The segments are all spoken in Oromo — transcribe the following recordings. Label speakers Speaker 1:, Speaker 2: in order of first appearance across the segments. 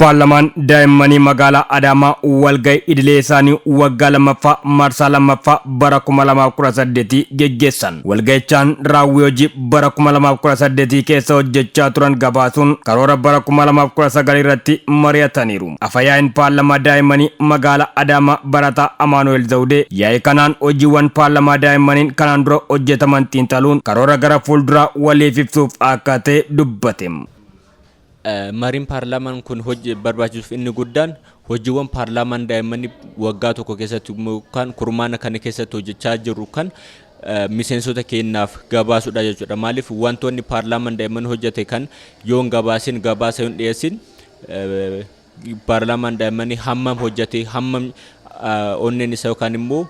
Speaker 1: Paarlamaan daa'immanii magaalaa Adaamaa walgahii idilee isaanii waggaa lammaffaa marsaa lammaffaa bara 2018 geggeessan. Walgahichaan raawwii hojii bara 2018 keessa hojjechaa turan gabaasuun karoora bara 2019 irratti mari'ataniiru. Afayaa'iin paarlamaa daa'immanii magaalaa Adaamaa Barataa Amaanu'eel Zawudee yaa'ii kanaan hojiiwwan paarlamaa daa'immaniin kanaan dura hojjetaman xiinxaluun karoora gara fuulduraa waliif ibsuuf akka ta'e dubbate.
Speaker 2: Mariin paarlaamaan kun hojii barbaachisuuf inni guddaan hojiiwwan paarlaamaan daa'immanii waggaa tokko keessatti yookaan kurmaana kana keessatti hojjechaa jiru kan miseensota keenyaaf gabaasudha jechuudha. Maaliif, wantoonni paarlaamaan daa'immanii hojjete kan yoo hin gabaasin, gabaasa hin dhiyeessin, paarlaamaan daa'immanii hammam hojjete, hammam onneen isaa yookaan immoo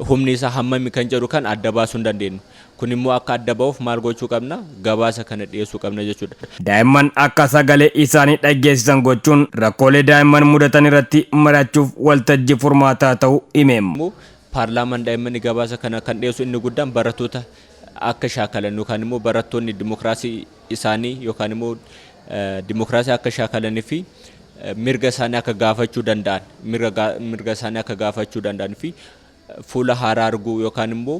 Speaker 2: humni isaa hammami kan jedhu kan adda baasuu hin dandeenyu. Kun immoo akka adda ba'uuf maal gochuu qabna? Gabaasa kana dhiyeessuu qabna jechuudha.
Speaker 1: Daa'imman akka sagalee isaanii dhageessisan gochuun rakkoolee daa'imman mudatan irratti mari'achuuf waltajjii furmaataa ta'uu himeem.
Speaker 2: Paarlaamaan daa'immanii gabaasa kana kan dhiyeessu inni guddaan barattoota akka shaakalan yookaan immoo barattoonni dimokiraasii isaanii yookaan immoo dimokiraasii akka shaakalanii fi mirga isaanii akka gaafachuu danda'an, mirga isaanii akka gaafachuu danda'an fi fuula haaraa arguu yookaan immoo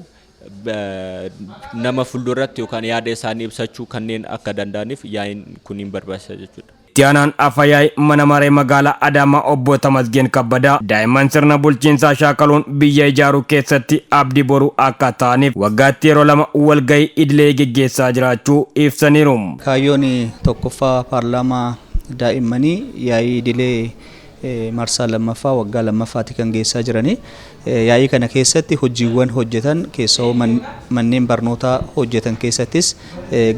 Speaker 2: nama fuulduratti yookaan yaada isaanii ibsachuu kanneen akka danda'aniif yaa'iin kun hin barbaachisa jechuudha.
Speaker 1: Itti aanaan Afayaa'i mana maree magaalaa Adaamaa obbo Tamasgeen Kabbadaa daa'imman sirna bulchiinsaa shaakaluun biyya ijaaruu keessatti abdii boruu akka ta'aniif waggaatti yeroo lama walgahii idilee geggeessaa jiraachuu ibsaniiru.
Speaker 3: Kaayyoon tokkoffaa paarlaamaa daa'immanii yaa'ii idilee marsaa lammaffaa waggaa lammaffaatti kan geessaa jiranii. Yaa'ii kana keessatti hojiiwwan hojjetan keessoo manneen barnootaa hojjetan keessattis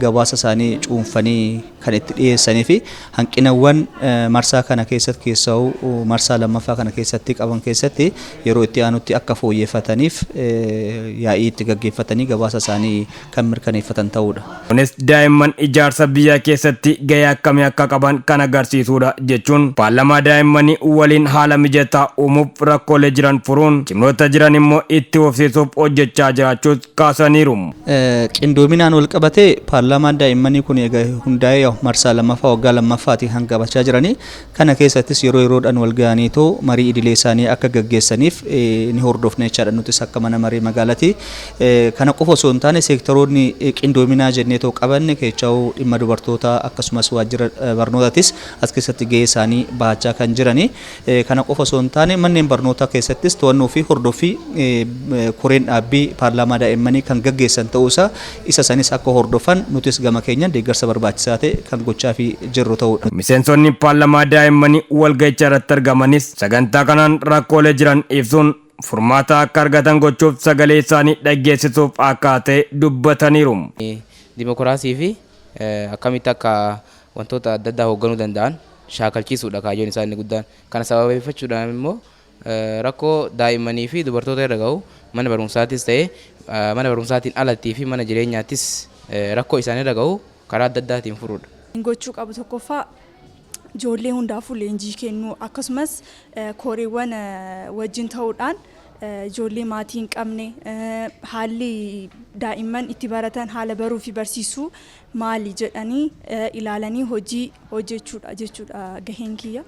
Speaker 3: gabaasa isaanii cuunfanii kan itti dhiyeessanii fi hanqinawwan marsaa kana keessatti, keessoo marsaa lammaffaa kana keessatti qaban keessatti yeroo itti aanutti akka fooyyeffataniif yaa'ii itti gaggeeffatanii gabaasa isaanii kan mirkaneeffatan ta'uudha.
Speaker 1: Kunis daa'imman ijaarsa biyyaa keessatti gahee akkamii akka qaban kan agarsiisudha jechuun, paarlaamaa daa'immanii waliin haala mijataa uumuuf rakkoolee jiran furuun cimnoota jiran immoo itti fufsiisuuf hojjechaa jiraachuus kaasaniiru.
Speaker 3: Qindoominaan wal qabatee paarlaamaan daa'immanii kun egaa hundaa'ee marsaa lammaffaa waggaa lammaffaati kan qabachaa jiranii. Kana keessattis yeroo yeroodhaan wal ga'aniitoo marii idilee isaanii akka gaggeessaniif ni hordofna jechaadha nutis akka mana maree magaalaati. Kana qofa osoo hin taane, seektaroonni qindoominaa jenneetoo qabanne keessaa'uu dhimma dubartootaa akkasumas waajjira barnootaatis as keessatti gahee isaanii bahachaa kan jiranii. Kana qofa osoo hin taane, manneen barnootaa keessattis to'annoo fi hordoffii koreen dhaabbii paarlaamaa daa'immanii kan gaggeessan ta'uusaa isa sanis akka hordofan nutis gama keenyaan deeggarsa barbaachisaa ta'e kan gochaafii jirru ta'uudha.
Speaker 1: Miseensonni paarlaamaa daa'immanii walga'icha irratti argamanis sagantaa kanaan rakkoolee jiran ibsuun furmaata akka argatan gochuuf sagalee isaanii dhageessisuuf akka ta'e dubbataniiru.
Speaker 4: Dimokiraasii fi akkamitti akka wantoota adda addaa hoogganuu danda'an shaakalchiisuudha kaayyoon isaa inni guddaan. Kana sababeeffachuudhaan immoo rakkoo daa'immanii fi dubartoota irra gahu mana barumsaattis ta'e, mana barumsaatiin alattii fi mana jireenyaattis rakkoo isaan irra gahu karaa adda addaatiin furuudha.
Speaker 5: Gochuu qabu tokkoffaa ijoollee hundaafuu leenjii kennuu, akkasumas koreewwan wajjin ta'uudhaan ijoollee maatii hin qabne haalli daa'imman itti baratan, haala baruu fi barsiisuu maali jedhanii ilaalanii hojii hojjechuudha jechuudha gaheen kiyya.